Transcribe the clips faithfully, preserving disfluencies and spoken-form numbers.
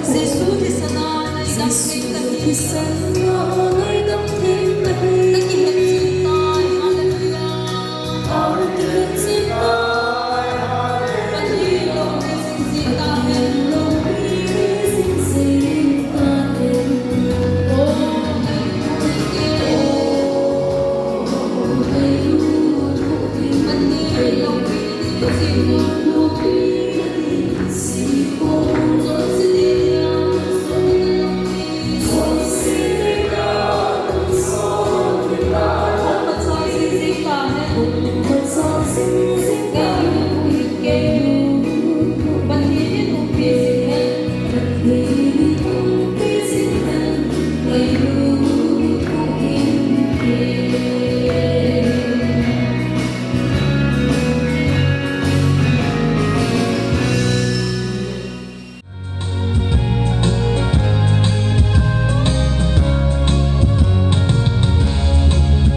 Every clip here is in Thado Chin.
Jesu thisan a ngaidam theng kahi. Jesu thisan a ngaidam theng kahi. Kakihet jing tai, hallelujah. Kakihet jing tai, hallelujah. Pathen loupi jing jing tahen. Loupi jing jing tahen. Oh, Pathen loupi jing jing.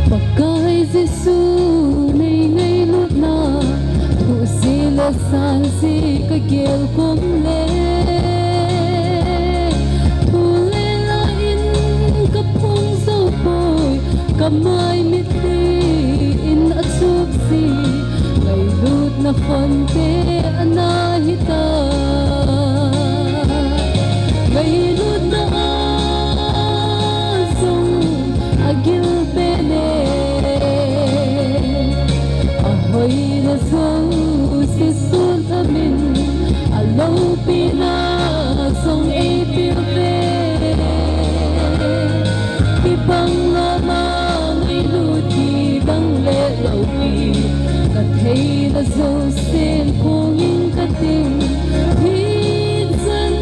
Pakai Jesu nei ngailutna, thusi le sansi kagel kom le, thu le la in kaphong jou poi, kamai mitlhi in achup ji, ngailutna khonte ana hita. Ngailutna a jong agil pen e, ahoina jouse suhlham in, aloupina jong eipeh uve. Hibang lama ngailut kidang le loupi, katheina jousen phong in kating, thi chan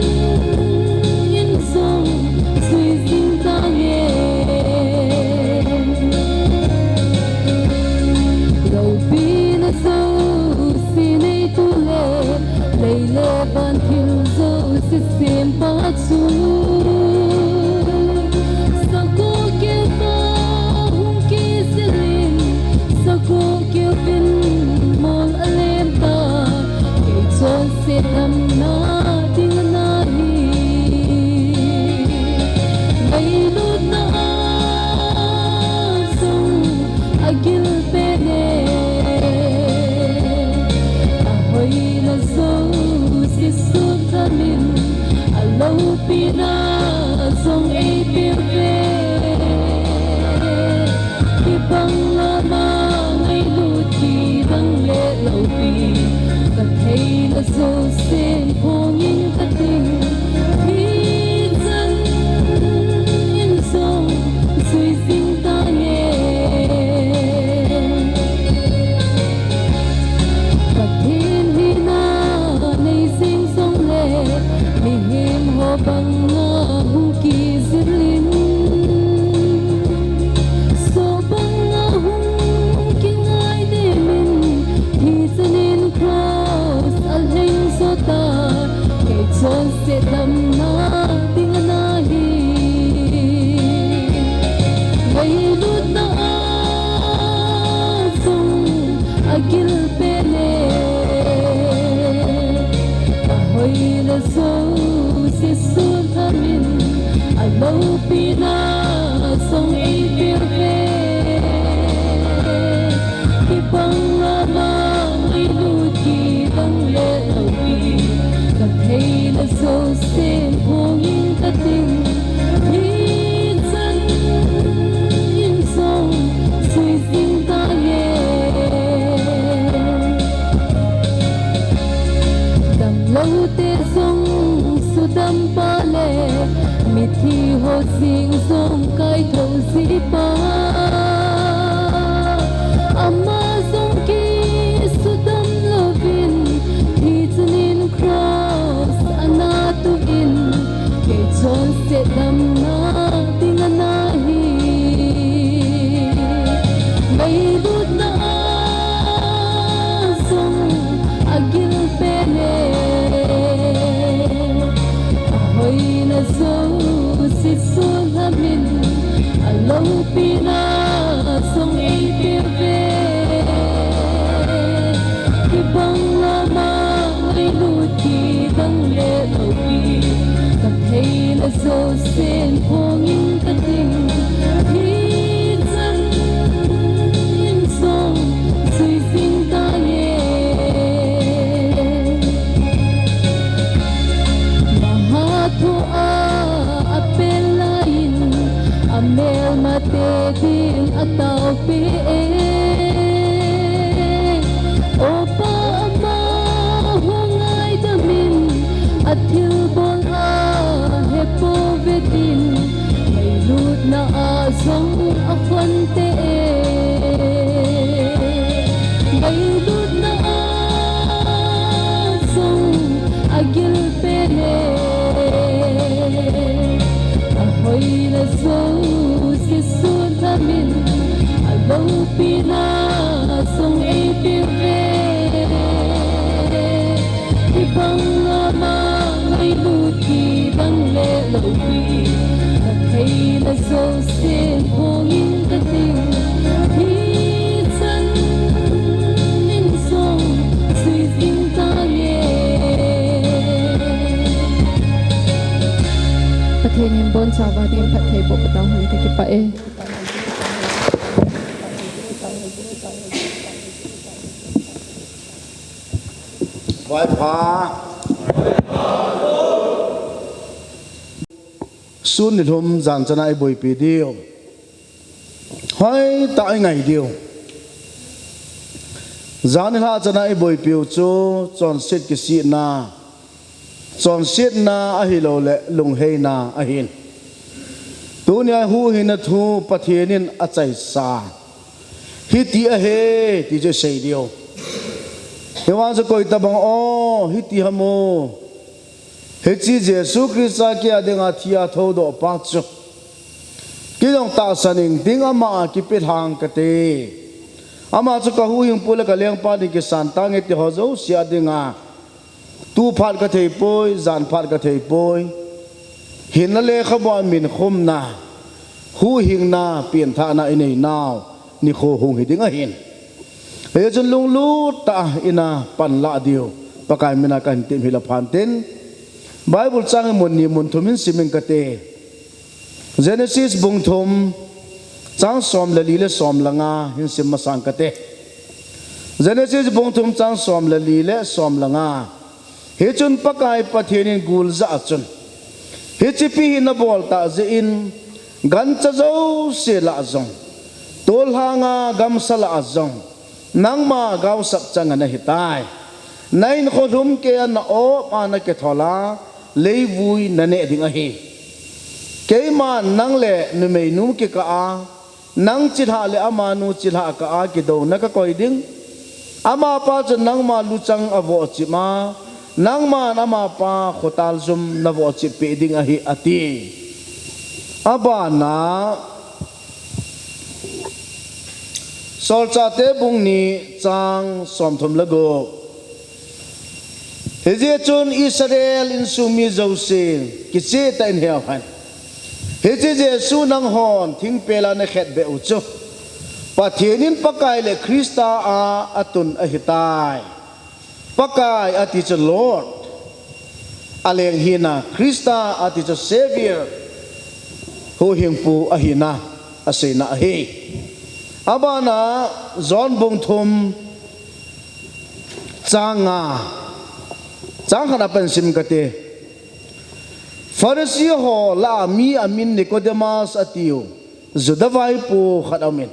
in jong jui jing tange. Loupina jouse neitu le, lei le van thil jouse sempa chu, sagoh keu va hung kijil in, sagoh keu vin mol alem ta, kei chonset damna ding ana hi. Ngailutna a jong agil pen e, ahoina jouse suhlham in, aloupina jong eipeh uve. Hibang lama ngailut kidang le loupi, katheina jousen phong in kating, thi chan in jong jui jing tange. Pathen hina nei jing jongle, mihem ho banga hung kijil in, soh banga hung kingaidem in, thi chan in cross alheng jo ta, kei chonset damna ding ana hi. Ngailutna a jong agil pen e, ahoina jouse suhlham in, aloupina jong eipeh uve. Hibang lama ngailut kidang le loupi, katheina jousen phong in kating, thi chan in jong jui jing tange. Damlou te jong sudam pa le, mithi ho jeng jong kaithou ji pa, ama jong kisudam louvin, thi chan in cross ana tuh in, kei chonset damna ding ana hi. Ngailutna a jong agil pen e, ahoina jouse suhlham in, aloupina jong eipeh uve. Hibang lama ngailut kidang le loupi, ka Sen phong in ka ting, thi chan in song sui sing ta nge. Maha thu a, a pel la in, a mel ma te din a tau pe e. O Pa ama hung ai da min, a thil bol a he po ve din, mai lut na a zong a khon te e. Mai lut na a zong a gil pe ne. A hoi na zo si sun na min, a lo pi na zong e pe ve. Kibang ama ngailut kidang le lopi, ka theina zosen phong in ka ting, thi chan in song sui zing ta nge. Pathen in bonchauva dingin phatthei boh patau hen, ka kipah e. Vaipa. Sun nilhum jan chana i boipi diu. Hoitah i ngai diu. Jan nilhah chana i boipiu chu chonset kisihna, chonsetna ahilouleh lungheina ahin. Tunia huhhingna thu Pathen in a chaisa. Hiti ahi, ti chu sei diu. Hivang chu koi tabang o, hiti ham o. Hiche Jesu Christa kei a dinga thi a thoudoh pa chu. Kei jong tahsan ing ting, ama a kipelhang kate. Ama chu ka huhhingpu le ka lengpa ding kisan tange ti ho jouse a dinga. Tu phat ka thei poi, jan phat ka thei poi. Hinna lekhabu a min khumna, huhhingna, penthahna i nei nau, nikho hung hi ding ahin. Hijeh chun lunglut tah a ina panlah diu, Pakai mina kahin temhil a phan tin. Bible chang mun ni mun thum hin sim ing kate. Genesis bung thum, chang som le li le som le nga hin sim masang kate. Genesis bung thum chang som le li le som le nga. Hichun Pakai Pathen in gul jah a chun, hichepi hi na bol tah jeh in, gancha jouse lah jong, tolhanga gamsa lah jong, nangma gaosap chang ana hitai. Na hinkho lhumkeiya na op a na kithol a, leivui na neh ding ahi. Keiman nang le numeinu kikah a, nang chilhah le amanu chilhah kah a kidouna ka koi ding. Amapa chun nangma luchang avohchip a, nangman amapa khotal jum na vohchip peh ding ahi, ati. Abana, Solchahte bung ni chang somthum le gup. Hijeh chun Israel insung mi jousen kichehtah in heu hen. Hiche Jesu nanghon thingpel a na khetbeh u chu, Pathen in Pakai le Christa a atun ahitai. Pakai ati chu Lord, aleng hina, Christa ati chu Saviour, huhhingpu ahina aseina ahi. Abana John bung thum chang nga, chang khat a pan sim kate. Pharisee ho lah a mi amin Nicodemus atiu, Juda vaipo khat aumin.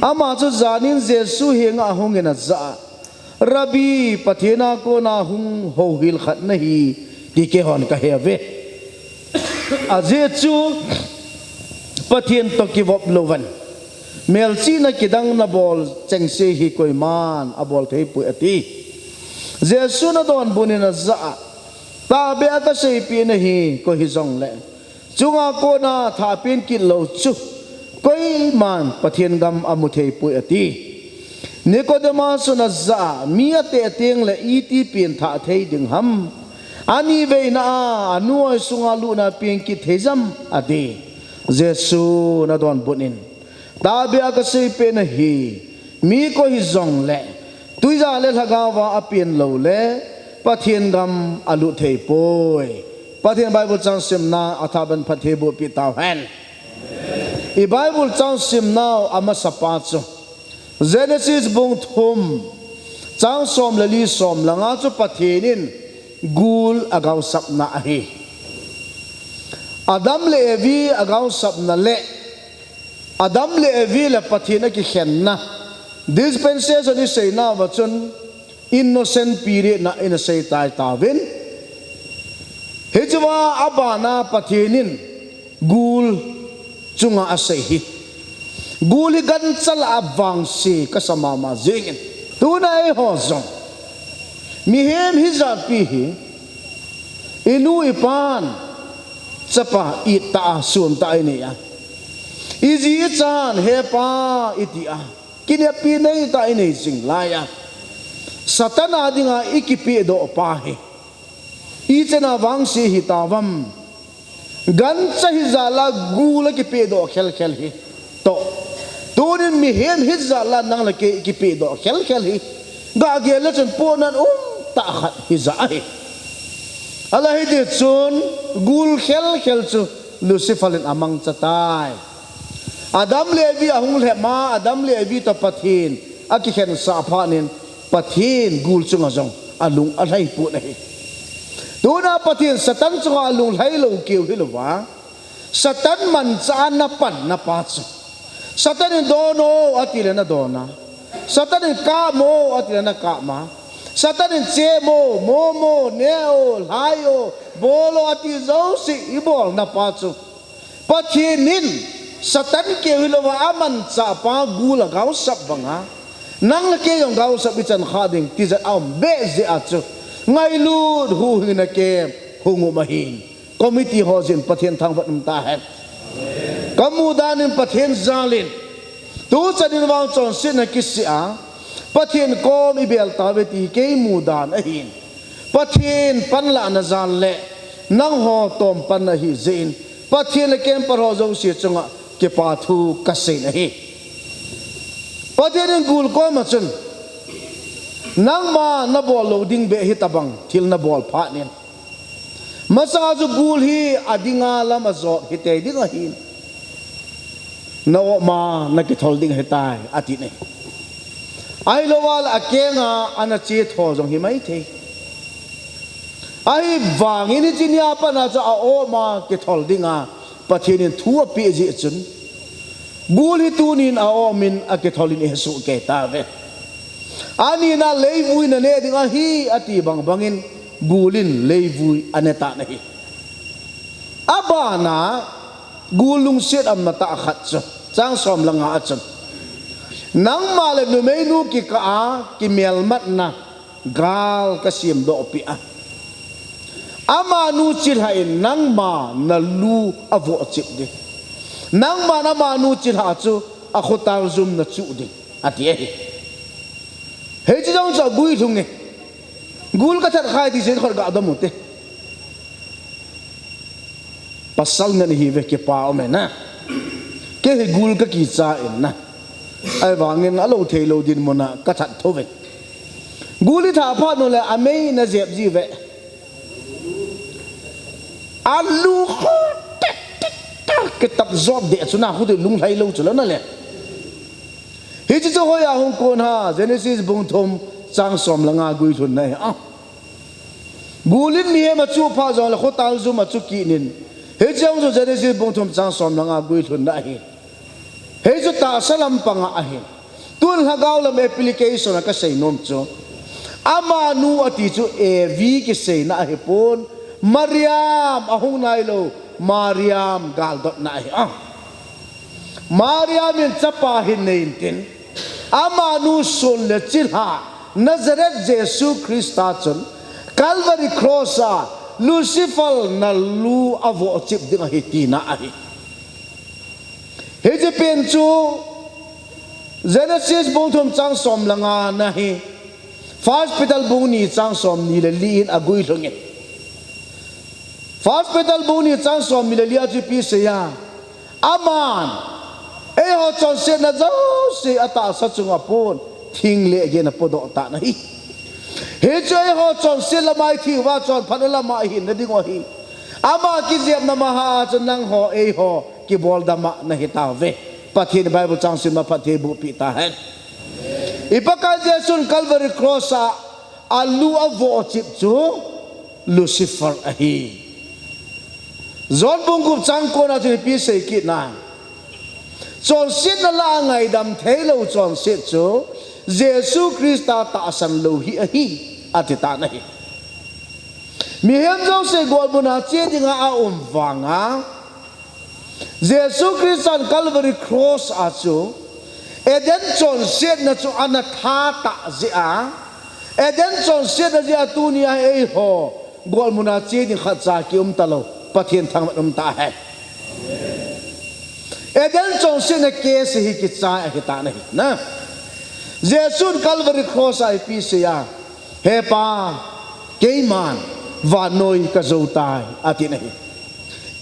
Ama chu janin Jesu henga ahungin ajah a, Rabbi, Pathen a kona hung houhil khat nahi ti keihon kaheuve. Ajeh chu Pathen toh kivop louvan melchihna kidang nabol chengse hi koiman abol theipoi, ati. Jesun adonbut in ajah a, tahbeh a kaseipeh nahi, koi hijongle chunga kona thah pen kit lou chu koiman Pathen gam amu theipoi, ati. Nicodemus chun ajah a, mi ateh tengle iti pen thah thei ding ham? Ani veina a anu oisunga lutna pen kit thei jam? ati. Jesun adonbut in, tahbeh a kaseipeh nahi, mi koi hijongle twija le lhagaova apen loule Pathen gam alut theipoi. Pathen Bible chang simna a thaban phatthei boh peh tauhen. I Bible chang simnau amasa pa chu Genesis bung thum, chang som le li, som le nga chu Pathen in gul a gaosapna ahi. Adam le Evi a gaosapna le Adam le Evi le Pathen a kikhenna, dispensation i seina uva chun innocent period na in a sei tai tauvin. Hichea abana Pathen in gul chunga a sei hi. Gul hi gancha lah a vangse kasa mama jingin. Tuna eiho jong mihem hijat pi hi, i nu i pan chapa it tah a, sun tah a i nei a. I ji i chan, he pa i ti a. Kineppi nei tah a i nei jing lai a. Satan a dinga i kipehdoh pa hi. I chan a vangse hi tauvam. Gancha hijat lah a gul a kipehdoh khelkhel hi. Toh. Tunin mihem hijat lah a nang le kei i kipehdoh khelkhel hi. Gah gel le chun pohnat um tah khat hija ahi. Alah hiti chun gul khelkhel chu Lucifer in a mangcha tai. Adam le Evi a hung lhep ma, Adam le Evi toh Pathen a kikhensah phat in Pathen gul chunga jong a lung a lhai pon ahi. Tuna Pathen Satan chunga a lung lhai lou keu hilouva, Satan manchah a na panna pa chu. Satan in don o ati le na don a. Satan in kap o ati le na kap a. Satan in chem o, mom o, ne o, lhai o, bol o ati jouse i bolna pa chu. Pathen in Satan keu hilouva a manchah pa gul a gaosap banga nang le kei jong gaosap i chan kha ding ti jat a um behseh a chu. Ngailut, huhhingna kem hung um ahin. Committee ho jin Pathen thangvah in um tahen. Ka mudan in Pathen jal in, tuchan in vang chonsetna kisih a Pathen kom i bel tauve ti kei mudan ahin. Pathen panlahna jal le nangho tom panna hi jeh in Pathen le campus ho jouse chunga kipa thu ka sei ahi. Pathen in gul koma chun nangma na bol lou ding beh hitabang thil na bol phat in, masanga chu gul hi a dinga lam a jot hitei ding ahin. Na oma na kithol ding ahitai, ati ne. Ahilouva le a kenga ana che tho jong hi maithei. Ahivangin hiche nia pat a chu a oma kithol dinga Pathen in thu apeh jeh chun, gul hi tunin a omin a kithol in i hesoh kei tauve. Anina leivui na neh ding ahi, ati bangbangin gul in leivui a ne tan ahi. Abana gul lungset umna tah khat chu, chang som le nga a chun, nangma le numeinu kikah a kimelmatna gal ka semdoh peh a. Amanu chilhah in nangma na lu avoh chip ding. Nangman amanu chilhah chu a khotal jum na chuh ding, ati ahi. Hiche jong chu a guilhung e. Gul ka that khai ti jeh khut ga dom u te. Pasal ngen hi ve, kipa um e na. Kei hi gul ka kicha in na. Ahivangin a lou thei lou dinmun a ka that tho ve. Gul i that phat u le a mei na jep ji ve. A lu khu tek tek tek kitap jop deh chu na khu ti lunglhai lou chu la na le. Hiche chu hoiya hung kon ham, Genesis bung thum chang som le nga guilhunna hi a. Gul in mihem a chuh phat jongle khotal jum a chuh kit in. Hiche jong chu Genesis bung thum chang som le nga guilhunna ahi. Hichu tahsa lampanga ahi. Tun lhagao lam application a ka seinom chu, amanu ati chu Evi kiseina ahipon, Mariam ahung nailou, Mariam galdotna ahi a. Mariam in chapa hin nei intin, amanu sun le chilhah Nazareth Jesu Christa chun Calvary Cross a Lucifer na lu avoh chip ding ahi tina ahi. Hiche pen chu Genesis bung thum chang som le nga na hi First Peter bung ni chang som ni le li in a guilhung e. First Peter bung ni chang som ni le li a chu ipi asei a, aman eiho chonsetna jouse a tahsa chunga pon thing le gei in a podoh tan ahi. Hichu eiho chonset lama i thi uva chonphatna lama i hinna ding u ahi. Ama kijepna maha a chu nangho eiho kiboldam a nahi tauve. Pathen in Bible chang simna phatthei boh peh tahen. I Pakai Jesun Calvary Cross a alu avoh chip chu Lucifer ahi. John bung gup chang ko na chu ipi asei kit nam. Chonsetna lah a ngaidam theilou chonset chu Jesu Christa tahsan lou hi ahi, ati tan ahi. Mihem jouse golmun a che dinga aum vanga, Jesu Christan Calvary Cross a chu Eden chonsetna chu ana that tah jeh a, Eden chonsetna jeh a tunia eiho golmun a che ding khatcha kium talou, Pathen thangvah in um tahen. Eden chonsetna case hi kichai ahi tan ahi. Jesun Calvary Cross a ipi asei a, He Pa, keiman vannoi kajou tai, ati ahi.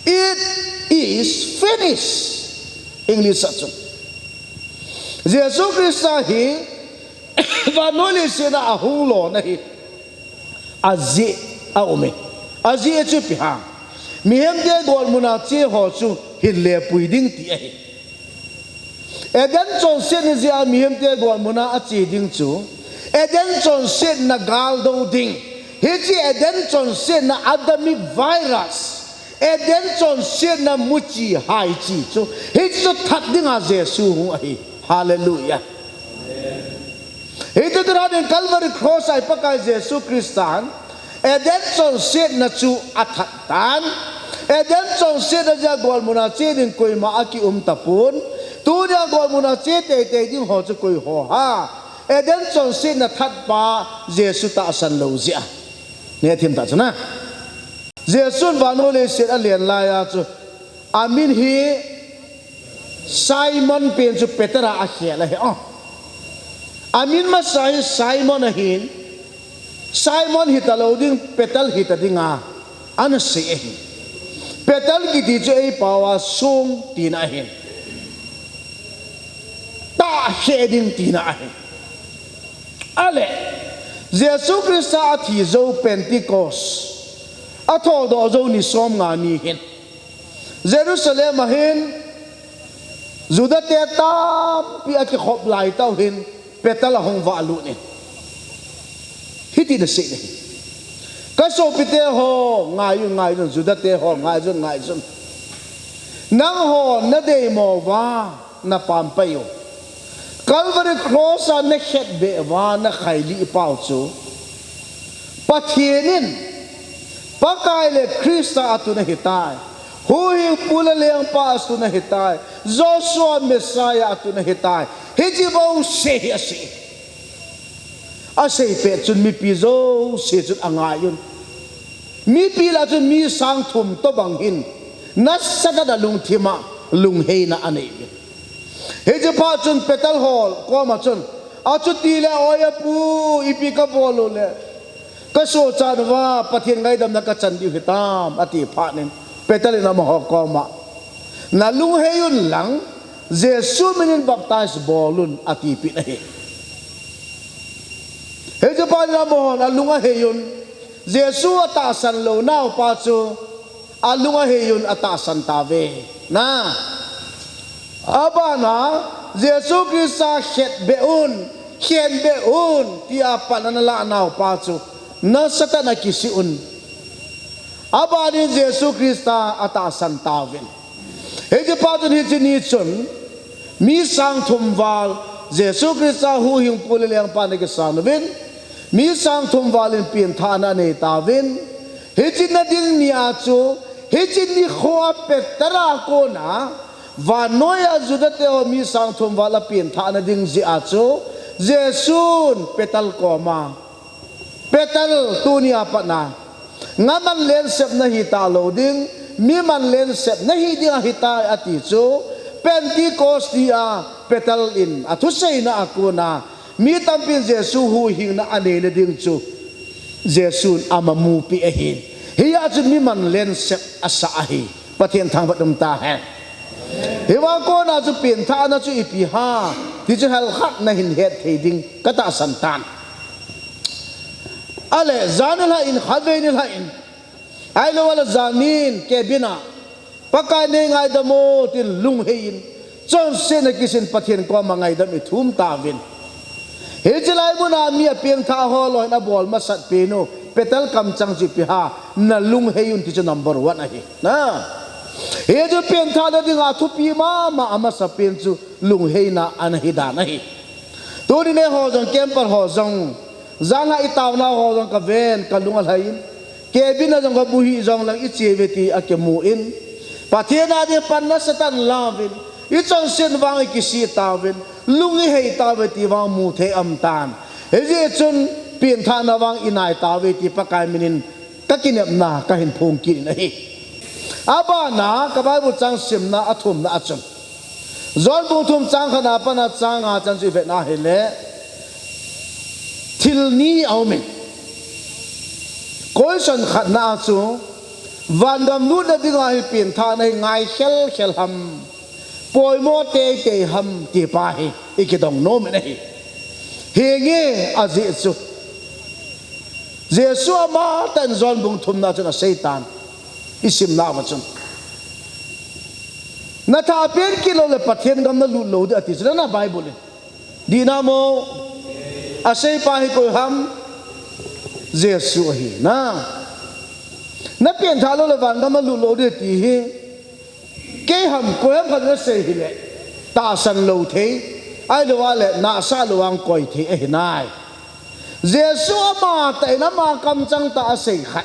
It is finished. English a chun Jesu Christa hi vannoi leiset a ahung lona hi ajeh aume. Ajeh chu ipi ham. Mihemte golmun a che ho chu hinle pui ding ti ahi. Eden chonsetna jeh a mihemte golmun a ache ding chu Eden chonsetna galdou ding. Hiche Eden chonsetna Adamic virus, Eden chonsetna muchi haichi chu, hichu that dinga Jesu hung ahi. Hallelujah. Hichu tun a ding Calvary Cross a i Pakai Jesu Christan Eden chonsetna chu athat tan. Eden chonsetna jeh a golmun a che ding koima akium tapon. Tunia golmun a che teitei ding ho chu koi ho ham. Eden chonsetna thatpa Jesu tahsan lou jeh a. Nehthim tah chu na. Jesun vannoi leiset alen lai a chu amin hi Simon pen chu Peter a akhel ahi. Amin masa hi Simon ahin, Simon hita lou ding, Peter hita dinga ana sei ahi. Peter kiti chu eipao a song tina ahin. Tahkhe ding tina ahi. Ale, Jesu Christa athi jou Pentecost, athoudoh jou ni somnga ni hin Jerusalem a hin Juda te tampi akikhop lai tah u hin Peter ahung valut in hitin asei in ahi. Kasopite ho, ngaiyun, ngaiyun, Juda te ho, ngaiyun, ngaiyun. Nanghon nadeimo uva napampai u, Calvary Cross a nakhetbeh uva nakhailih pau chu Pathen in Pakai le Christa atun ahitai. Huhhingpu le Lengpa atun ahitai. Joshua Messiah atun ahitai. Hiche bouseh hi asei. Asei pet chun mipi jouse chun angaiyun. Mipi lah chun mi sang thum tobang hin nasatah in alungthim a lungheina anei uvin. Hiche phat chun Peter ho koma chun, achutile oi apu, ipi kabol u le, kasochat uva Pathen ngaidamna kachan diu hitam, ati phat in Peter in amaho koma, nalunghei un lang, Jesu min in baptize bol un, atipeh in ahi. Hiche phat in amahon alung ahei un, Jesu atahsan lou naupa chu alung ahei un atahsan tauve. Na, abana Jesu Christa khetbeh un, khenbeh un, tia pan ana lah naupa chu nasatah in akisih un. Aban in Jesu Christa atahsan tauvin. Hiche phat chun hiche ni chun mi sang thum val Jesu Christa huhhingpu le lengpa in akisang uvin, mi sang thum val in penthahna anei tauvin. Hiche na ding ni a chu, hiche nikho a Peter a kona vannoi a Juda teho mi sang thum val apenthahna ding jeh a chu, Jesun Peter koma, Peter, tunia pat a ngaman lensep nahi talou ding, miman lensep nahi ding ahitai, ati chu Pentecost ni a Peter in athuseina a kona mi tampin Jesu huhhingna aneina ding chu Jesun amamupi ahin. Hia chu miman lensep asah ahi. Pathen thangvah in um tahen. Hivang kona chu penthahna chu ipi ham ti chu helkhat nahin het thei ding katahsan tan. Ale, jan nilhah in, khatvei nilhah in, Ahilou le janin cabin a, Pakai nei ngaidam o tin lunghei in, chonsetna kisin Pathen koma ngaidam ithum tauvin. Hiche lai muna mi apengthah ho loi in abol masat pen u, Peter kamchang chu ipi ham, na lunghei un ti chu number one ahi. Na. Hichu pengthahna dinga thupi mama amasapen chu lungheina ana hi dan ahi. Tuni neiho jong, camper ho jong, janhi itaona ho jong kaven, kalung alhai in. Cabin a jong kabuhi jongleng iche uve ti akimu in. Pathen a ding panna Satan lauvin. Ichonset vang ikisih tauvin. Lung ihei tauve ti vang mu thei aumtan. Hijeh chun pengthahna vang inai tauve ti Pakai minin kakinepna kahin phong kit in ahi. Abana ka Bible chang simna athumna a chun. John bung thum chang khatna a pat a chang nga chan chu ivet na hile. Thil ni aumin. Question khatna a chu. Vangam lutna dinga hi pengthahna hi ngai khelkhel ham. Poimo teitei ham ti pa hi. Ikidong nom in ahi. Hinge ajeh chu. Jesu amatah in John bung thumna chun aseitan. Isimna uva chun. Nathah pen kit lou le Pathen gam nalut lou ding ati chu na Bible in. Dihna mo? Aseipa hi koi ham? Jesu ahi na. Napengthah lou le vangam nalut lou ding ti hi. Kei ham, koi ham khat nasei hile. Tahsan lou thei. Ahilou le, nahsah lou vang koi thei ahi nai. Jesu amatah in ama kamchang tah asei khat.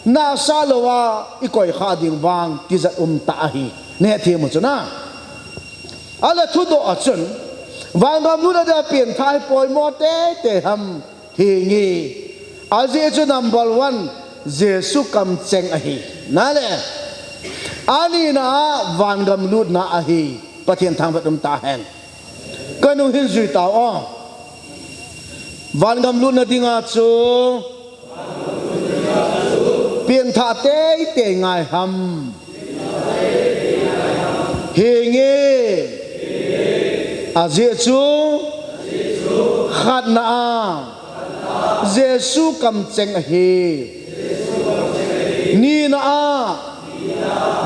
Nahsah lou a ikoi kha ding vang tijat umtah ahi. Nahethem u chu na. Ahile thudoh a chun. Vangam lutna dia pengthah hi poimo teitei ham. Hinge. Ajeh chu number one, Jesu kamcheng ahi. Nale. Anina a vangam lutna ahi. Pathen thangvah in umtahen. Kanung hin jui tau o. Vangam lutna dinga chu. Pengthah teitei ngai ham. Hinge. Ajeh chu. Khatna a. Jesu kamcheng ahi. Nina a.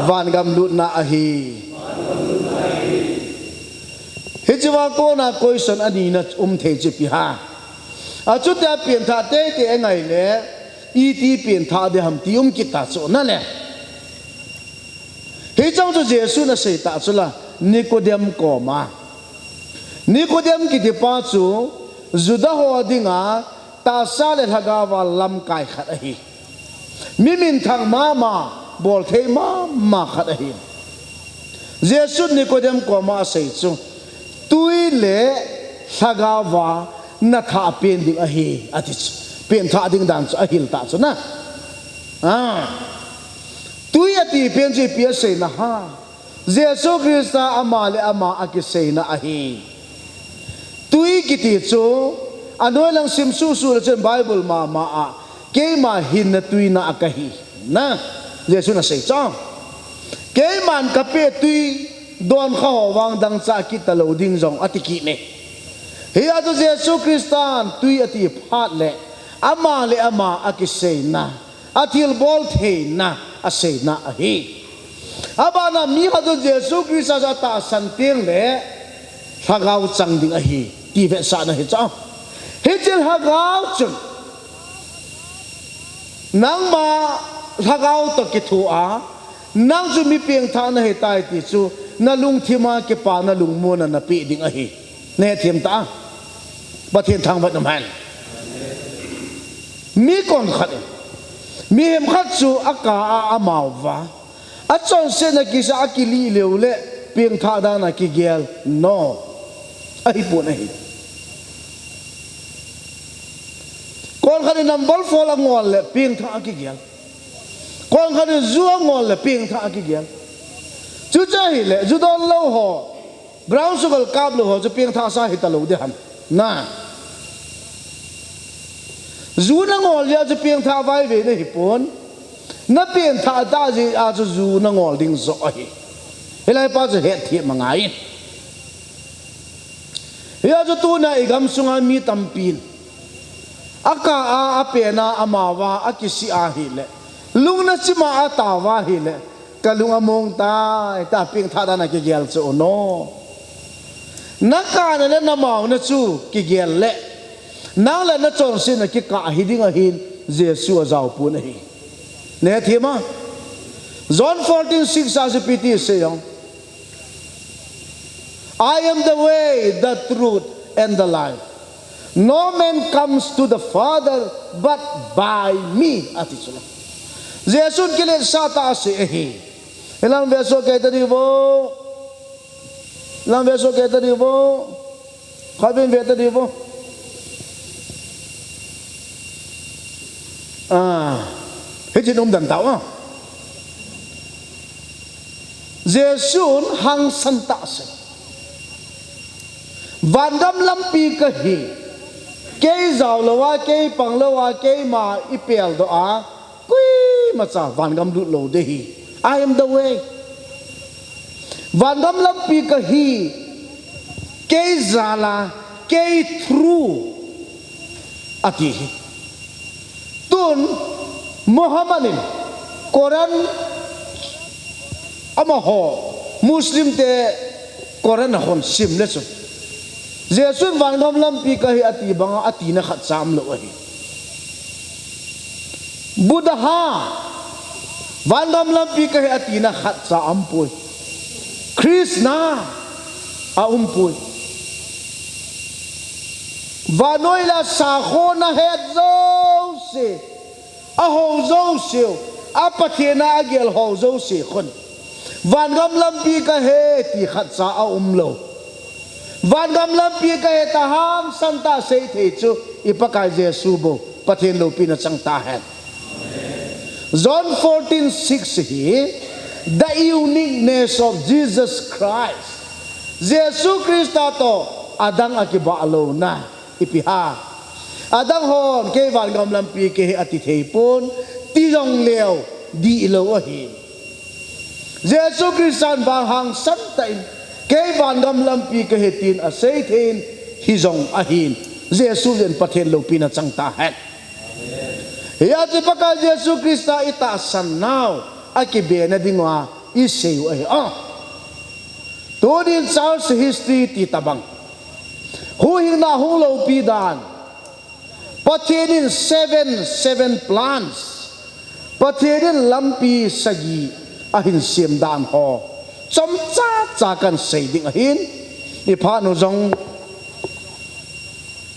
Vangam lutna ahi. Hiche vang kona question anina um thei chu ipi ham. Achutia pengthah teitei angai le, iti pengthah ding ham ti um kit ta chu nale. Hichang chu Jesu in asei ta chu la, Nicodemus koma. Nicodemus kiti pa chu, Juda ho dinga, tahsa le lhagao a lamkai khat ahi. Mi minthang mama, bolthei mama khat ahi. Jesu Nicodemus koma asei chu, tui le lhagao a nathah pen ding ahi, ati chu. Pengthah ding dan chu ahil ta chu na. Ah. Tui ati pen chu ipi aseina ham. Jesu Christa ama le ama akiseina ahi. Tui kiti chu, anoi lang sim suhsuh le chun Bible mama a, keima hinna tuina a kahi. Na, Jesu in asei chu. Keiman kapeh tui donkha ho vang dangchah kit talou ding jong ati kit e. Hia chu Jesu Christan tui ati phat le, ama le ama akiseina. Athilbol theina, aseina ahi. Abana mi khat chu Jesu Christa chu atahsan teng le, lhagao chang ding ahi, ti vetsahna hi chu. Hiche lhagao chun, nangma lhagao toh kitho a, nang chu mi pengthah nahitai ti chu, nalungthim a kipana lungmonna napeh ding ahi. Nahethem ta a. Pathen thangvah in umhen. Mi konkhat in. Mihem khat chu akah a amauva. Achonsetna kisa akilih leu le pengthah dan a kigel. No. Ahipon ahi. Konkhat in number four angol le pengthah a kigel. Konkhat in ju angol le pengthah a kigel. Chuche ahile, ju donlou ho. Brown sugar kaplou ho chu pengthahsa hitalou ding ham. Na. Ju nangol jeh a chu pengthah vaivei nahipon. Napengthah tah jeh a chu ju nangol ding joh ahi. Hilai pa chu hetthem angaiyin. Hia chu tuna igamsunga mi tampin. Akah a, apena, amauva, akisih ahile. Lungna chima a tao va hile, ka lung among tai, ta pengthah dan a kigel chu no. Na kana le na mauna chu kigel le, nang le na chonsetna kikah hi ding ahin, Jesu ajao pon ahi. Nei thei ma? John fourteen six a chu ipi ti asei em? "I am the way, the truth, and the life. No man comes to the Father but by me," ati chu la. Jesun kiletsah tah asei ahi. Ilang ve soh kei ta diu vo. Ilang ve soh kei ta diu vo. Khat vin ve ta diu vo. Ah, hitin um den tau a. Jesun hangsan tah asei. Vangam lampi kahi. Kei jao lou a, kei pang lou a, keima ipel doh a, koimacha vangam lut lou ding ahi. "I am the way." Vangam lampi kahi. Kei jal a, kei through ati hi. Tun Muhammad in Quran amaho, Muslim te Quran ahon sim le chun, Jesun vangam lampi kahi ati banga atina khatcha umlou ahi. Buddha vangam lampi kahi atina khatcha aumpoi. Krishna aumpoi. Vannoi le sakho na het jouse, aho jouseu, a Pathen a agel ho jouse khun vangam lampi kahi ti khatcha aumlou. Vangam lampi kahi tia hangsan tah a seithei chu i Pakai Jesu bou, Pathen loupina chang tahen. John fourteen six hi the uniqueness of Jesus Christ. Jesu Christa toh adang a kibah louna ipi ham? Adang hon kei vangam lampi kahi ati thei pon, ti jong leu dihlou ahi. Jesu Christan vang hangsan tah in, kei vangam lampi kahi tin asei thei in, hijong ahin, Jesu jeng Pathen loupina chang tahen. Hijeh chun Pakai Jesu Christa itahsan nau, akibena dinga isei u ahi. Ah. Tunin church history ti tabang, huhhingna hung loupi dan, Pathen in seven, seven plans, Pathen in lampi sagi ahin sem dan ho, chomcha cha kan sei ding ahin, iphat nu jong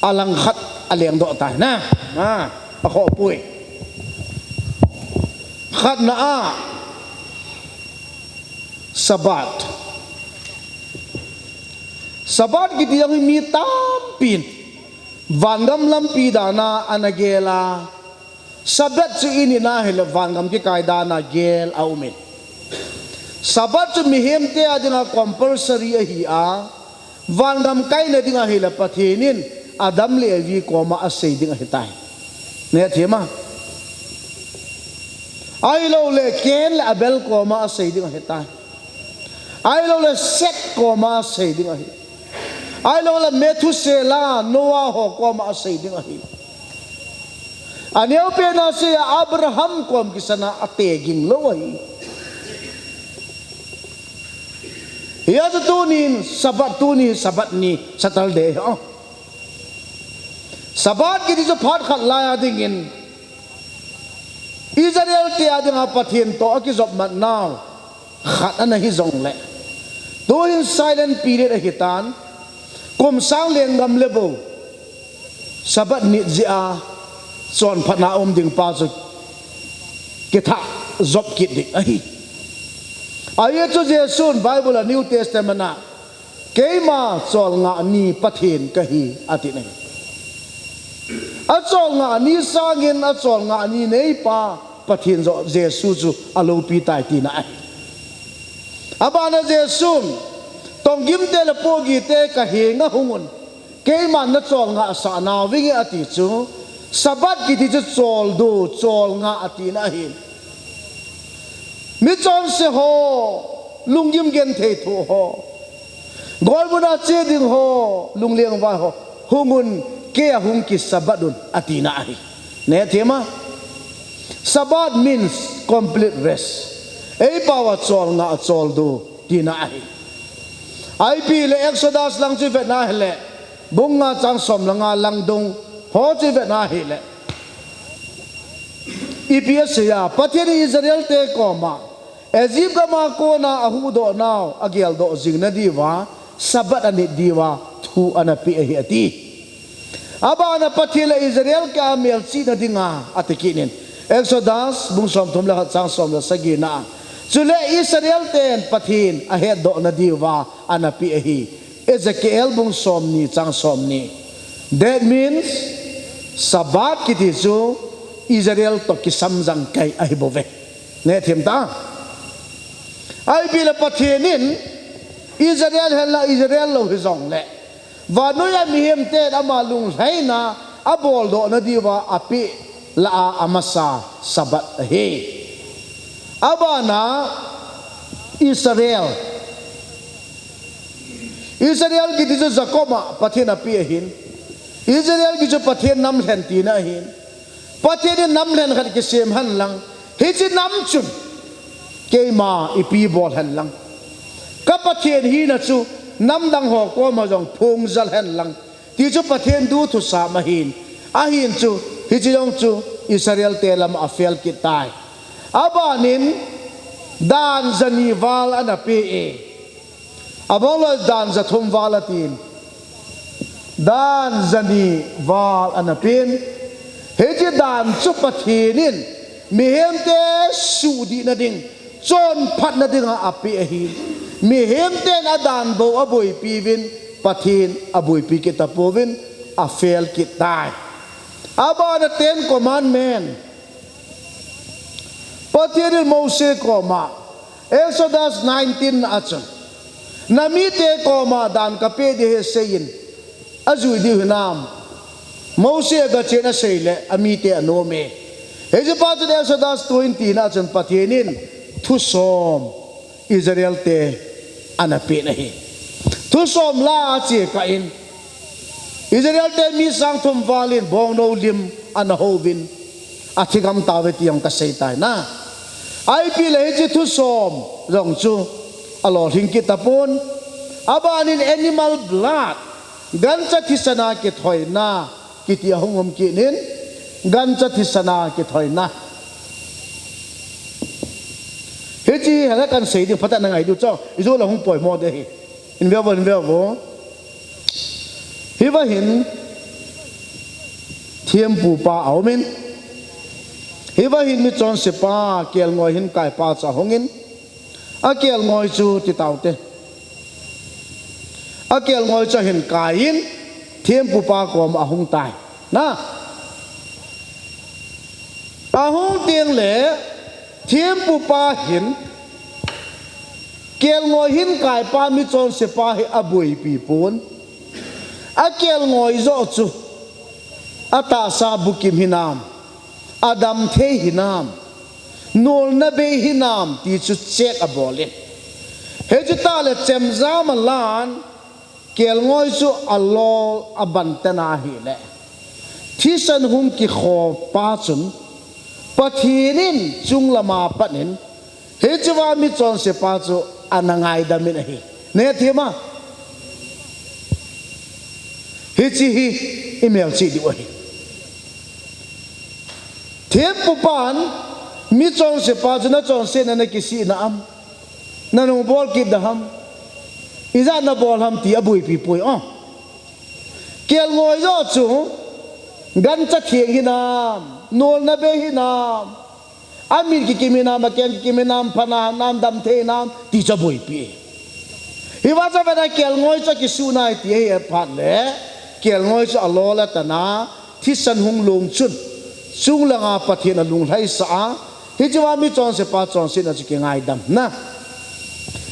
alangkhat alengdoh tai na, na, akhohpoi. Khatna a, Sabbath. Sabbath kiti jong hi mi tampin vangam lampi dan a ana gel a, Sabbath chu init na hile vangam kikai dan a gel aumin. Sabbath chu mihemte a dinga compulsory ahi a, vangam kaina ding ahile Pathen in Adam le Evi koma asei ding ahitai. Nei thei ma? Ahilouleh Cain le Abel koma asei ding ahitai. Ahilouleh Seth koma asei ding ahi. Ahilouleh Methuselah, Noah ho koma asei ding ahi. Aneopen a asei a Abraham kom kisan a ate ging lou ahi. Hijeh chun tunin Sabbath, tuni Sabbath ni, Saturday ho. Sabbath kiti chu phat khat laiya dingin Israel te a dinga Pathen toh akijopmat nau khat ana hi jongle, tuhin silent period ahitan, kum sang lenggam le bou Sabbath nit jeh a chonphatna um ding pa chu kitha jop kit ding ahi. Ajeh chu Jesun Bible a New Testament a keima cholngah ni Pathen kahi, ati nai. Acholngah ni sangin acholngah ni neipa Pathen joh Jesu chu aloupi tai tina ahi. Abana Jesun, tonggimte le pohgihte kahenga hungun, keiman nacholngahsah nauvinge ati chu, Sabbath kiti chu choldo, cholngah atina ahi. Michonse ho, lunggim genthei thoh ho, golmuna che ding ho, lunglengvai ho, hungun, keia hung kisabbath un, atina ahi. Nei thei ma? Sabbath means complete rest. Ei pao a cholngah choldo tina ahi. Ipi le Exodus lang chu vetna hile, bung nga chang som le nga lang dong ho chu vetna hile, ipi asei a, Pathen in Israel te koma Egypt gam a kona ahuhdoh nau ageldoh jing nadiuva Sabbath anit diuva thu ana pe ahi ati. Abana Pathen le Israel kikah a melchihna dinga ati kit in. Exodus bung som thum le khat chang som le sagi na. Chule Israel ten Pathen ahetdoh nadiuva ana pe ahi. Ezekiel bung som ni chang som ni. That means Sabbath kiti chu Israel to kisam jangkai ahi bouve. Neh them ta. Ipi le Pathen in Israel hen lang Israel lou hijong le, vannoi a mihem ten ama lunglhaina aboldoh nadiuva ape lah a amasa Sabbath ahi. Abana Israel. Israel kiti chu Jacob a Pathen ape ahin. Israel kiti chu Pathen nam lhen tina ahin. Pathen in nam lhen khat kisem hen lang, hiche nam chun keima ipi bol hen lang, ka Pathen hina chu namdang ho koma jong phongjal hen lang, ti chu Pathen duthusam ahin. Ahin chu, hiche jong chu Israel te lam a afel kit tai. Abanin dan jani val ana pe e. Abang loi dan jathum val atin. Dan jani val ana pen. Hiche dan chu Pathen in mihemte suhdihna ding, chonphatna dinga ape ahi. Mihemten adan bou aboipi uvin, Pathen aboipi kit tapouvin, afel kit tai. Abana Ten Commandment. Pathen in Mose koma, Exodus nineteen a chun, namite koma dan kape ding ahi seiyin, ajui diu hinam? Mose agachen asei le amite anom e. Hiche pa chun Exodus twenty na chun Pathen in thusom Israel te ana pen ahi. Thusom la a chekah in Israel te mi sang thum val in bongnou lim ana houvin, athi gam tauve ti jong kasei tai na. Ipi le hiche thusom jong chu alolhing kit tapon. Abanin animal blood, gancha thisan a kithoina kiti ahung um kit in, gancha thisan a kithoina. Hiche hi hela kan sei ding phatah in na ngai diu chu, ijou le hung poimo ding ahi. In veu vo, in veu vo. Hiva hin thempupa aumin, hiva hin michonsepa, kelngoi hin kaipa chu ahungin, akelngoi chu ti taute. Akelngoi chu ahin kaiyin, thempupa koma ahung tai. Na. Ahung teng le, thempupa hin, kelngoi hin kaipa michonsepa hi aboipi pon. Akelngoi joh chu, atahsa bukim hinam, adamthei hinam, nolna bei hinam ti chu check abol in. Hichu tah le chemjam a lan, kelngoi chu alol aban tan ahile, thisan hung kikhopa chun, Pathen in chunglama pat in, hichea michonsepa chu ana ngaidam in ahi. Neh them a. Hiche hi imelchih diu ahi. Thempupan michonsepa chu nachonsetna nakisihna am, nanung bol kit da ham, ijat nabol ham ti aboipi poi o. Kelngoi joh chu gancha theng hinam, nolna bei hinam, amit kikim hinam, akeng kikim hinam, phatna hinam, damthei hinam ti chu aboipi. Hiva chu vena kelngoi chu akisuh nai ti ahi phat le, kelngoi chu alol atan a, thisan hung long chun, chunglanga Pathen alunglhaisah a, hichea michonsepa chonsetna chu kingaidam na.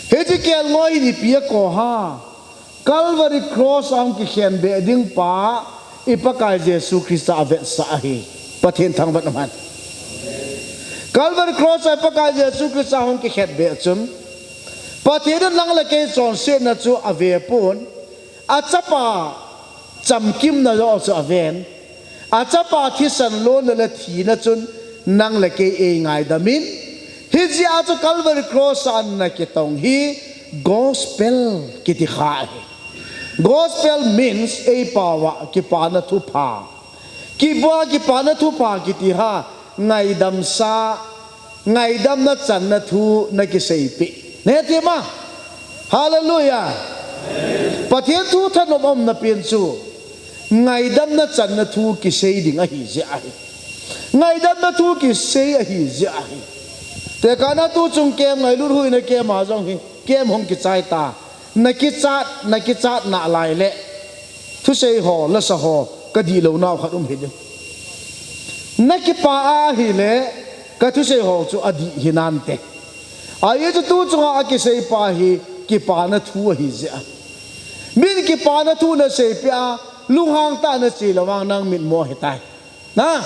Hiche kelngoi hin ipi akou ham, Calvary Cross a hung kikhenbeh ding pa, i Pakai Jesu Christa avetsah ahi. Pathen thangvah in umhen. Calvary Cross a i Pakai Jesu Christa hung kikhenbeh chun, Pathen in nang le kei chonsetna chu avepon, achapa chamkimna joh chu aven, achapa thisan lonna le thina chun, Nang le kei ei ngaidam in. Hijeh a chu Calvary Cross a ana kitong hi gospel kiti kha ahi. Gospel means ei pao a kipana thupha. Kipana, kipana thupha kiti kha ngaidam sa, ngaidamna channa thu na kiseipeh. Nahet hih em? Hallelujah. Pathen thu thanom umna pen chu ngaidamna channa thu kisei ding ahi jeh ahi. Ngaidamna thu kisei ahi jeh ahi. Tekahna tuchung camp ngailut huhhingna camp a jong hi camp hung kichai ta. Na kichat, na kichat nalai le thusei ho, lasa ho, kadih lou nau khat um hiding. Na kipah ahile, kathusei ho chu adih hinante. Ajeh chu tuchunga akisei pa hi kipana thu ahi jeh a. Min kipana thu naseipeh a, lunghang tah a nache lou vang nang mitmo ahitai. Na.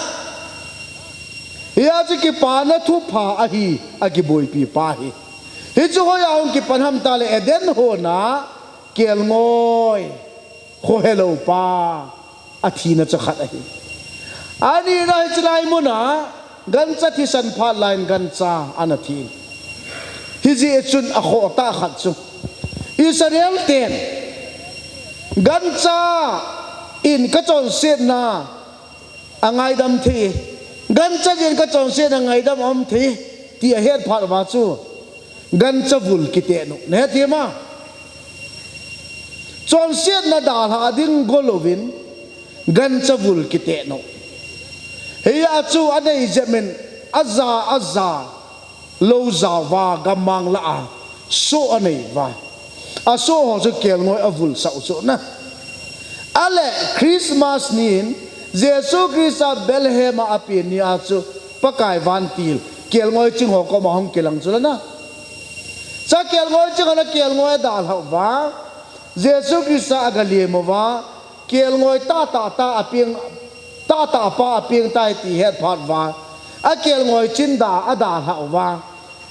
Hia chu kipana thupha ahi, akiboipi pa hi. Hichu hoiya hung kipan ham tile Eden hon a kelngoi khohe lou pa athina chu khat ahi. Anina hiche lai mun a gancha thisan phat laiyin gancha ana thi. Hijeh chun akhoh tah khat chu Israel ten gancha in kachonsetna angaidam thei. Gancha in kachonsetna ngaidam aum thei ti ahet phat uva chu gancha vul kiteh u. Nahet hih em? Chonsetna dalha ding go louvin gancha vul kiteh u. Hia chu anei jep in aja, aja lou jao uva gammang lah a soh anei uva. Asoh ho chu kelngoi avulsah u chu na. Ale Christmas nin Jesu Christa Bethlehem a apen ni a chu Pakai vantil kelngoi ching ho koma hung kilang chu la na. Cha kelngoi ching ho na kelngoi adalha uva. Jesu Christa agalem uva. Kelngoi tahtah ta apeng, tahtah pa apeng tai ti het phat uva. Akelngoi chin da adalha uva.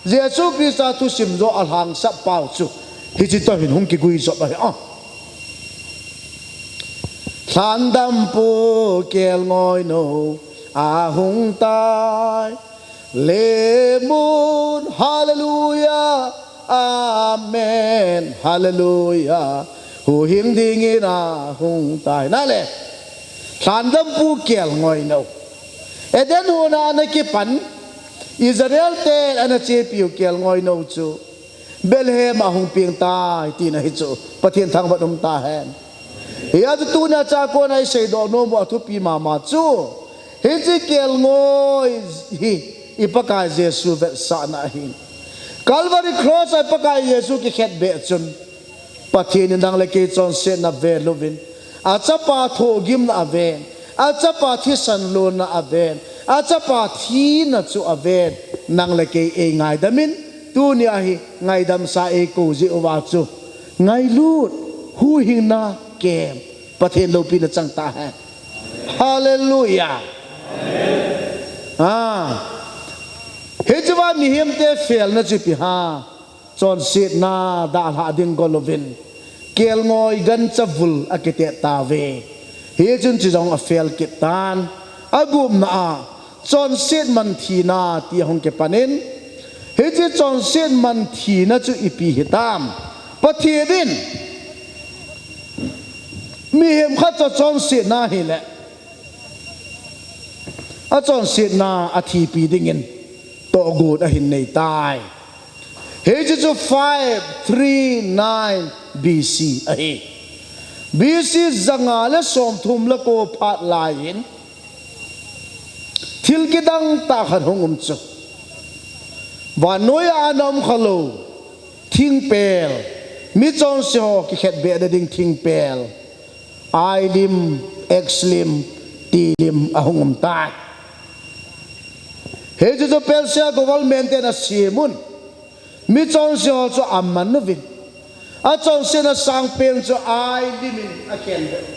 Jesu Christa thusim joh alhangsap pau chu hiche toh hin hung kiguijop ahi a. Lhandampu kelngoi nou ahung tai. Lem un, hallelujah, amen, hallelujah. Huhhing dingin ahung tai. Nale. Lhandampu kelngoi nou. Eden hon a ana kipan. Israel ten ana chepiu kelngoi nou chu. Bethlehem a hung peng tai tina hi chu. Pathen thangvah um tahen. Hia chu tunia cha kona iseidoh nom u athupi mama chu. Hiche kelngoi hi i Pakai Jesu vetsahna ahi. Calvary Cross a i Pakai Jesu kikhetbeh chun. Pathen in nang le kei chonsetna vel uvin. Achapa thohgimna aven. Achapa thisan lonna aven. Achapa thina chu aven. Nang le kei ei ngaidam in. Tunia hi ngaidamsa eikou jeh uva chu. Ngailut. Huhhingna kem. Pathen loupina chang tahen. Hallelujah. Ah. Hichea mihemte felna chu ipi ham. Chonsetna dalha ding go louvin. Kelngoi gancha vul akiteh tauve. Hichun chu jong afel kit tan. Agupna a. Chonset man thina ti ahung kipan in. Hiche chonset man thina chu ipi hitam. Pathen in. Mihem khat chu chonsetna hile. Achonsetna athipi dingin. Tohgon ahin nei tai. Hiche chu five three nine B C ahi. B C janga le somthum le ko phat laiyin. Thil kidang tah khat hung um chu. Vannoi a ana um khalou. Thingpel. Michonse ho kikhetbeh na ding thingpel. I lim, X lim, T lim ahung um tai. Hichu chu Persia government ten asem un. Michonse ho chu aman uvin. Achonsetna sangpen chu I lim in akhenbeh un.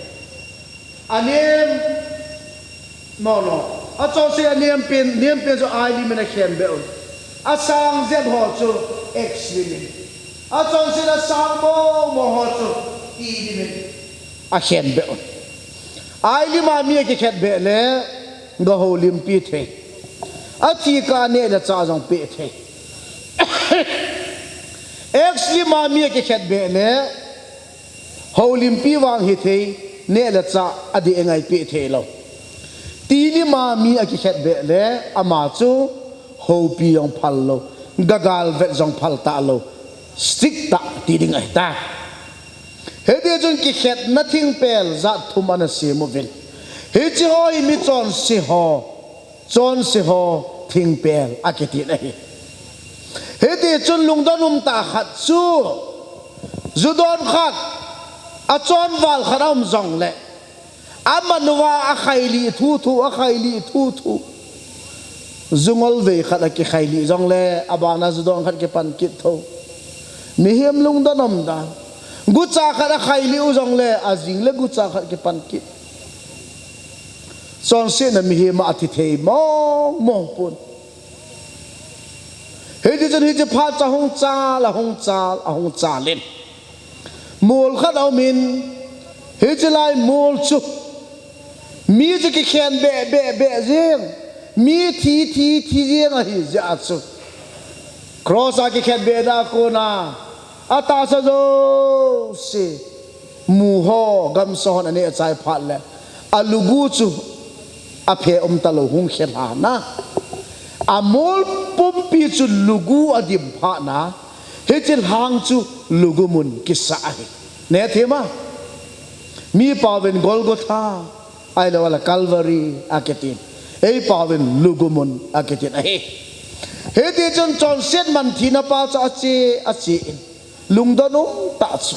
Anem, no, no. Achonset anem pen, nem pen chu I lim in akhenbeh un. Asang jep ho chu X lim in. Achonsetna sang momo ho chu T lim in. Akhenbeh un. I lim a mi akikhetbeh le, gahoulimpi thei. Athi kah a neh le chah jong peh thei. Acts lima mi akikhet beh le, houlimpi vang hithei, neh le chah adeh ngai peh thei lou. Ti lima mi akikhet beh le, ama chu houpi jong phal lou, gagal vet jong phal talou, strict tah ti ding ahitai. Hiti chun kikhetna thingpel jat thum ana sem uvin. Hiche ho hi mi chonse ho, chonse ho thingpel akitin ahi. Hiti chun lungdon um tah khat chu, ju don khat, achonval khat aum jongle, aman uva akhailih thuthu, akhailih thuthu. Ju ngol vei khat akikhailih jongle, abana ju don khat kipan kit tho. Mihem lungdon um dan. Gucha khat akhailih u jongle, ajing le gucha khat kipan kit. Chonsetna mihem a athi thei mong mong pon. Hiti chun hiche phat chu ahung chal, ahung chal, ahung chal in. Mol khat aumin, hiche lai mol chu, mi chu kikhen beh, beh, beh jeng, mi thi, thi, thi jeng ahi jeh a chu, cross a kikhen behna a kona, atahsa jouse, mu ho, gamsa hon aneh chai phat le, alugu chu aphe um talou hung khe lhan a. Amol pumpi chu lugu adim phat na, hiche lhang chu lugu mun kisa ahi. Neh thei ma? Mi paovin Golgotha, ahilou le Calvary akitin. Ei paovin lugu mun akitin ahi. Hiti chun chonset man thina pa chu ache, ache in. Lungdon um tah chu.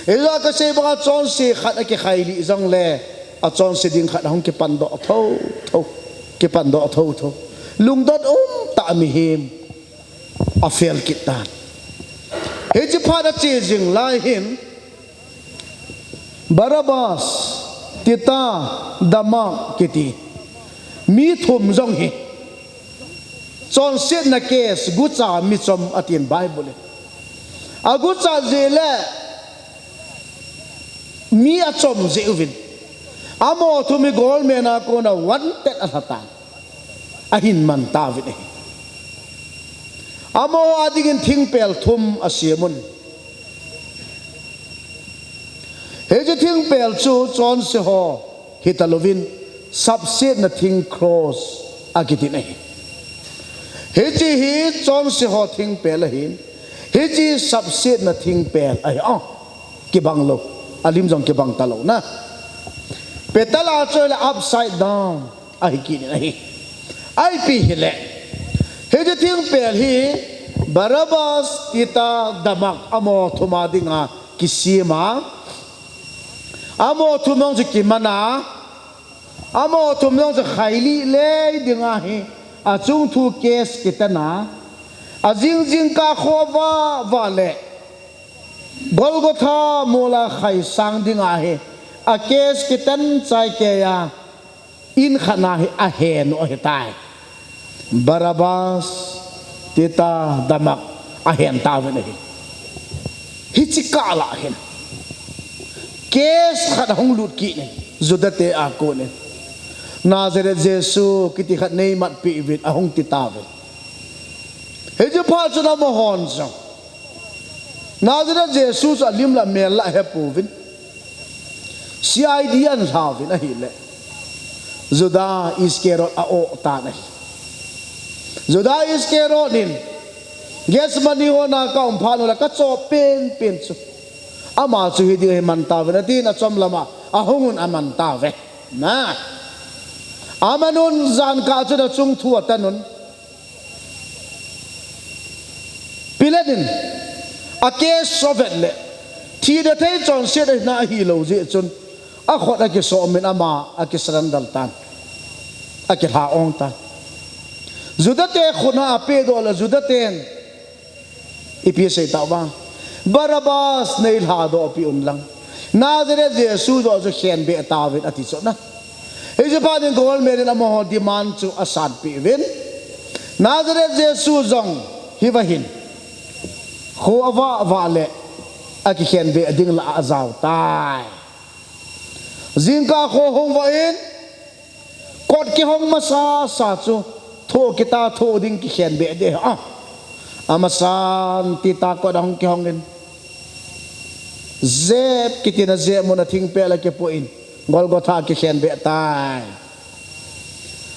Hijeh a kasei banga chonse khat akikhailih jongle, achonse ding khat ahung kipan doh tho tho. Kipan doh tho tho. Lungdon um tah mihem afel kit tan. Hiche phat ache jing lai hin, Barabbas, Tita, Damak kiti mi thum jong hi chonsetna case, gucha mi chom atin Bible in. Agucha jeh le mi achom jeh uvin, amaho thum hi government a kona wanted alha tan. Ahin man tauvin ahi. Amaho adingin thingpel thum asem un. Hiche thingpel chu chonse ho hitalouvin, sapsetna thing cross akitin ahi. Hiche hi chonse ho thingpel ahin, hiche sapsetna thingpel ahi. Ah, kibang lou, alim jong kibang talou na. Petal a chu le upside down ahi kit in ahi. Ipi hile, hiche thingpel hi Barabbas, Tita, Damak amaho thum a dinga kisem a, amaho thum jong chu kiman a, amaho thum jong chu khailih lei dinga hi achung thu case kitan a, ajing jingkah kho vah vah le Golgotha mol a khaisang dinga hi a case kitan chai kei a, in khat na hi ahen u ahitai. Barabbas, Tita, Damak ahen tauvin ahi. Hiche kah lah hin case khat ahung lut kit in, Juda te a kon in, Nazareth Jesu kiti khat neimat peh uvin ahung ti tauvin. Hiche phat chun amahon jong Nazareth Jesu chu alim le amel la ahepouvin, C I D in alhauvin ahile, Juda Iscariot a-oh tan ahi. Juda Iscariot in, Gethsemane hon a kaum phat u le kachop penpen chu, ama chu hiding hi man tauvin atin achom lama ahung un aman tauve. Na, aman un, jan kah chun achung thu atan un. Pilat in a case sovet le, thi ding thei chonset ahina ahilou jeh chun, akhut akisom in ama akisurrender tan, akilha ong tan. Juda te khut a apehdoh le Juda ten ipi asei tauva, Barabbas neilhadoh peh un lang, Nazareth Jesu joh chu khenbeh tauvin ati chu na. Hiche phat in government in amaho demand chu asanpeh uvin, Nazareth Jesu jong hiva hin kho avah vah le akikhenbeh ding lah a ajao tai. Jingkah kho hung vah in, kot kihong masasa chu Thoh kita thoh ding kikhen be de. Ah. Amasan tita kot a hung kihong in. Jep kiti na jep mun a thingpel a kipoh in. Golgotha kikhen be tai.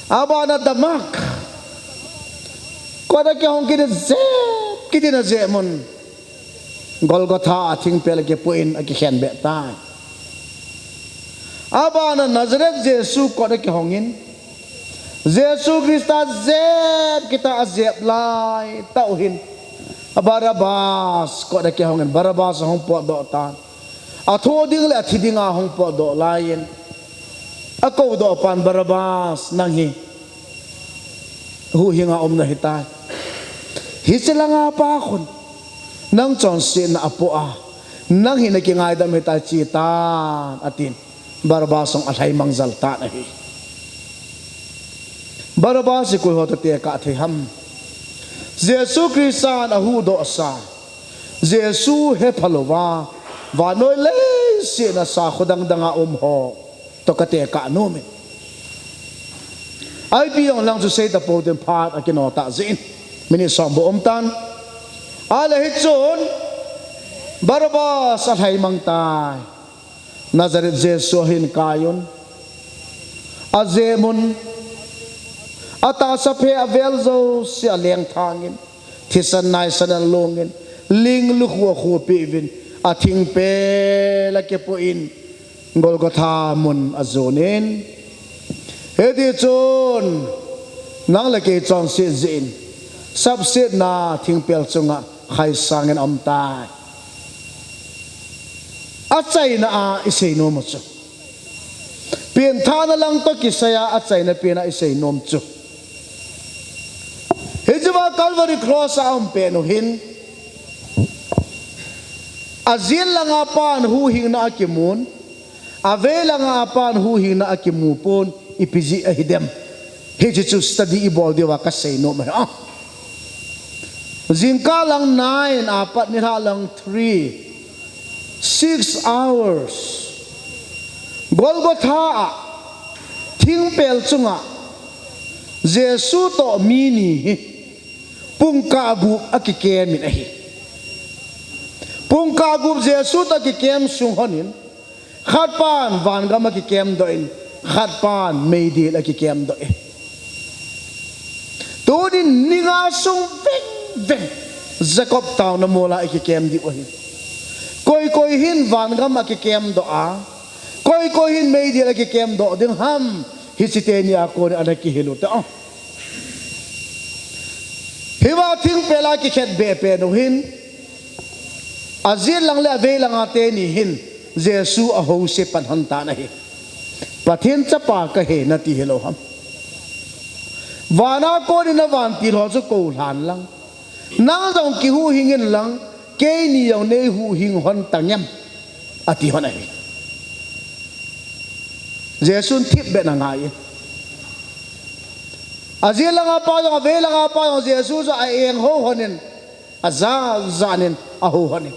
Abana damak. Kot a kihong kiti jep kiti na jep mun. Golgotha a thingpel a kipoh in a kikhen be tai. Abana Nazareth Jesu kot a kihong in. Jesu Christa jep kita a jep lai tah u hin. A Barabbas kot a kihong in Barabbas a hung potdoh tan. A thoh ding le a thi ding a hung potdoh lai in. A koudoh pan Barabbas nang hi. Huhhing a um na hitai. Hiche langa pa khun. Nang chonsetna a poh a. Nang hi na kingaidam hitai chi tan atin. Barabbas jong a lhaimang jal tan ahi. Barabbas hi koi ho toh tekah thei ham. Jesu Christan a huhdoh sa. Jesu hepha louva. Vannoi leiset a sakho dang dang a um ho. Toh ka tekah nom in. Ipi jong lang chu sei ta pou tin phat a kino ta jin. Minute som bou um tan. Ale hichun. Barabbas a lhaimang tai. Nazareth Jesu ahin kai un. A jep un. A tahsa phe a vel jouse a lengthang in. Thisan naisan a long in. Ling lukhu a khupi uvin. A thingpel a kipoh in. Golgotha mun a jon in. Hiti chun. Nang le kei chonset jeh in. Sapsetna thingpel chunga. Khaisang in um tai. Achaina a i sei nom u chu. Pengthahna lang toh kisai a achaina pen a i sei nom chu. Hiche va Calvary Cross a um pen u hin. Ajet langa pan huhhingna a kimun. Avei langa pan huhhingna a kimu pon ipi jeh ahi dem. Hiche chu study i bol diu va ka sei nom ahi. Ah. Jingkah lang nine a pat nilhah lang three, six hours. Golgotha a thingpel chunga Jesu toh mi ni hi pungkah gup a kikem in ahi. Pungkah gup Jesu toh kikem sung hon in Khat pan vangam a kikem doh in, khat pan meidil a kikem doh in. Tunin ni nga sung veng veng Jacob taona mol a i kikem diu ahi. Koi koi hin vangam a kikem doh a, koi koi hin meidil a kikem doh ding ham, hiche teni a kon ana kihil u te. Hiva thingpel a kikhet beh pen u hin, ajet lang le avei lang a teni hin, Jesu a housen pan hon tan ahi. Pathen chapa kahi nati hilou ham. Van a kon in na vantil ho chu kou lhan lang. Nang jong kihuhhing in lang, keini jong nei huhhing hon tang em. Ati hon ahi. Jesun thipbeh na ngai in. Ajet lang a pa jong, avei lang a pa jong, Jesu chu a eng hou hon in. Ajat jat in, ahou hon in.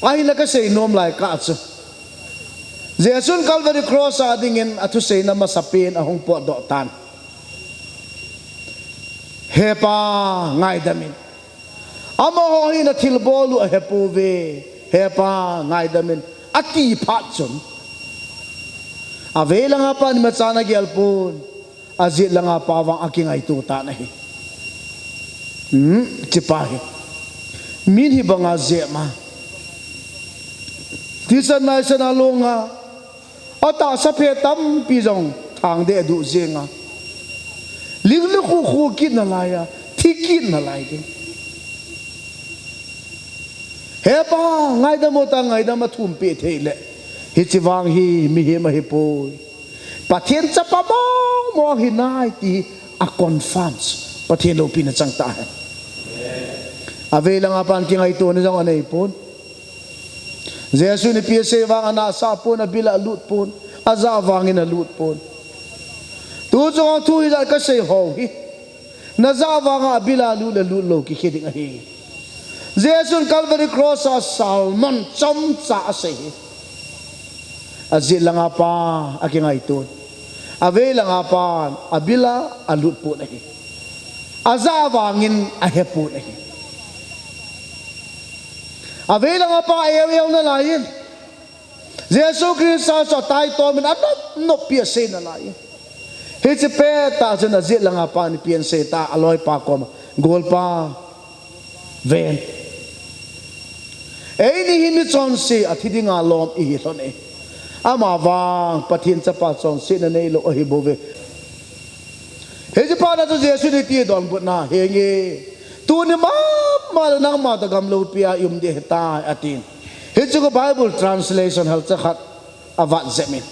Ahinla kasei nom lai kah chu. Jesun Calvary Cross a dingin athuseina masapen ahung potdoh tan. He Pa, ngaidam in. Amaho hi na thilbol u ahepouve. He Pa, ngaidam in. Ati phat chun. Avei lang a pa ni machan agel pon. Ajet lang a pa vang akingaito tan ahi. Hmm, hiche pa hi. Min hibang a jep ma. Thisan naisan a long a. Atahsa phe tampi jong thang deh duh jeng a. Ling le khu khu kit nalai a, thi kit nalai ding. He Pa, ngaidam o ta ngaidam athum peh thei le. Hiche vang hi mihem ahipoi. Pathen chapa mong mong hi nai ti a confirm. Pathen loupina chang ta hen. Avei lang a pan kingaito na jong anei pon. Jesun ipi asei vang ana sah pon, abil a lut pon, ajah vangin alut pon. Tu chunga thu hijat kasei ho hi. Najah vanga abil a lut le lut lou kikhe ding ahi. Jesun Calvary Cross a sermon chomcha asei hi. Ajet lang a pa akingaito. Avei langa pan abil a alut pon ahi. Aja vangin ahe pon ahi. Avei langa pa eu eu nalaiyin, Jesu Christa chu atai tomin anop nop pi asei nalaiyin, hiche pettah chun ajet langa pan ipi asei ta, aloipa koma, Golpa, ven. Eini hi michonse athi dinga lom ihi lhon e. Amavang Pathen chapa chonsetna neilou ahi bouve. Hiche pa na chu Jesu in iti donbutna, henge, tuni mama le nangma toh gamloupia i um ding ahitai, atin. Hiche khu Bible translation halcha khat avat jep in,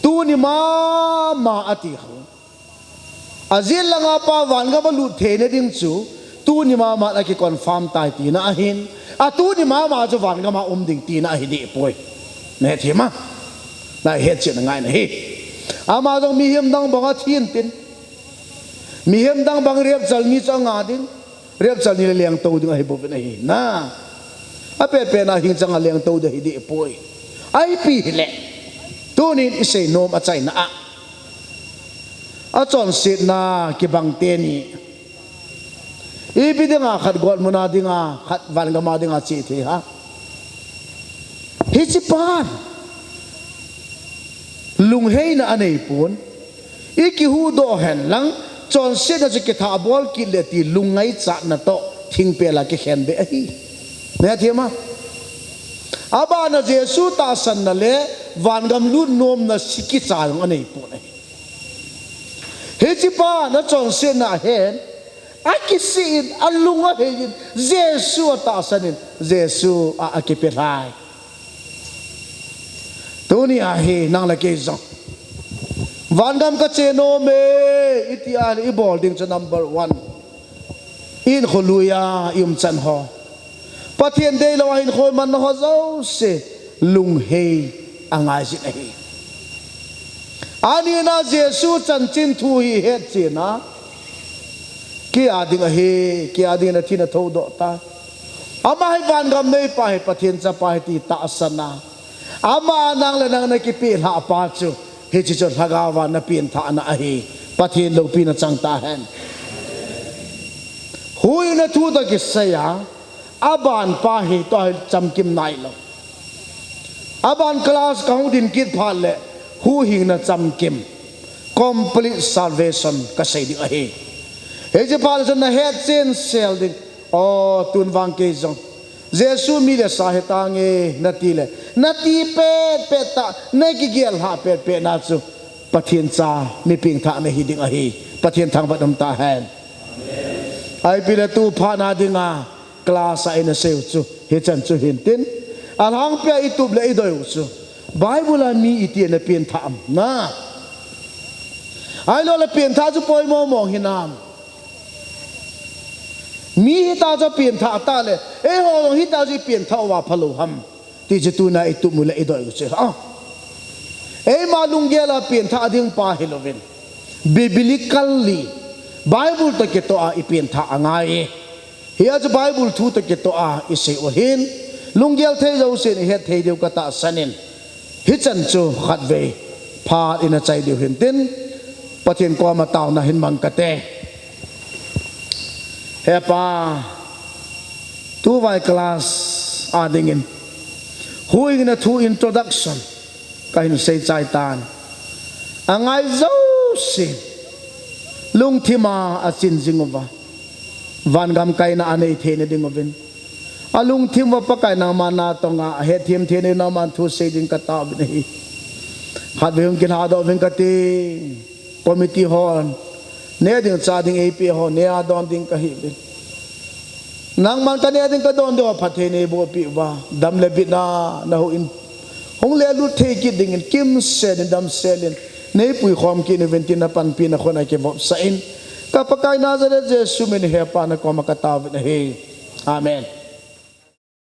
tuni mama ati khu. Ajet langa pa vangam alut theina ding chu tuni mama a kiconfirm tai tina ahin, a tuni mama chu vangam a um ding tina ahi deh poi. Nahet him a? Nahet chet angai nahi. Ama jong mihem dang banga thi intin, mihem dang bang rapture ni chu anga ding, rapture ni le lengtou ding ahi bouvin ahi. Na, apet pet na hing chang a lengtou ding ahi deh poi. Ipi hile, tunin isei nom achaina a, achonsetna kibang teni ipi dinga khat gotmuna dinga, khat vangama dinga che thei ham? Hiche pan lungheina anei pon, ikihuhdoh hen lang, chonsetna chu kitha bol kit le ti lungngaichana toh thingpel a kikhen be ahi. Nahet him a? Abana Jesu tahsanna le vangam lut nomna si kicha jong anei pon ahi. Hiche pa na chonsetna ahen, akisih in, alung ahei in, Jesu atahsan in, Jesu a, akipe lhai. Tuni ahi, nang le kei jong vangam kache nom e iti a le ibol ding chu number one, inkho lui a i umchan ho, Pathen deilou a hinkho imanna ho jouse lunghei angai jin ahi. Anina Jesu chanchin thu hi hetchenna, kei a ding ahi, kei a dingin athi na thoudoh tai. Ama hi vangam neipa hi, Pathen chapa hi ti tahsanna, ama nang le nang nakipeh lhah pa chu, hiche chu lhagao a napenthahna ahi. Pathen loupina chang tahen. Huhhingna thu toh kisai a, aban pa hi tua hi chamkim nailou. Aban class kahung din kit phat le huhhingna chamkim, complete salvation kasei ding ahi. Hiche phat le chun nahetchen sel ding. O, tun vang kei jong Jesu mi le sa hitange nati le, nati petpet tah, nakigel lhah petpet na chu Pathen cha mi pengthah nahi ding ahi. Pathen thangvah um tahen. Ipi le tu phat na dinga class a ina seiu chu hichan chu hintin, alhangpia itup le idoiu chu Bible a mi iti ana penthah am? Na, ahilou le penthah chu poimo mong hinam? Mi hita chu penthah tah le, eiho jong hita chu ipenthah uva phalou ham ti chu tuna itup u le idoiu chu, a, eima lunggel a penthah ding pa hilouvin, biblically, Bible toh kitoh a ipenthah angai e. Hia chu Bible thu toh kitoh a isei u ahin, lunggel thei jousen ihet thei diu katahsan in, hichan chu khatvei phat ina chai diu hintin, Pathen koma taona hin mang kate. He Pa, tuvai class a dingin huhhingna thu introduction kahin seichai tan. Angai jouse lungthim a achin jing uva, vangam kaina anei theina dinguvin, alungthim uva Pakai nangma natong a ahethem theina nangman thu sei ding kataovin ahi. Khatvei hung kilhadoh uvin kate. Committee hon neh ding chah ding eipeh ho neh a don ding kahiuvin, nangman kaneh ding kadon ding ho phatthei neiboh peh uva, dam le bitna nahuh in, hung le lut thei kit dingin kimsel in damsel in neipui khom kit uvin tin napanpina khut a kivopsah in, ka Pakai Nazareth Jesu min, He Pa, nakoma kataovin ahi. Amen.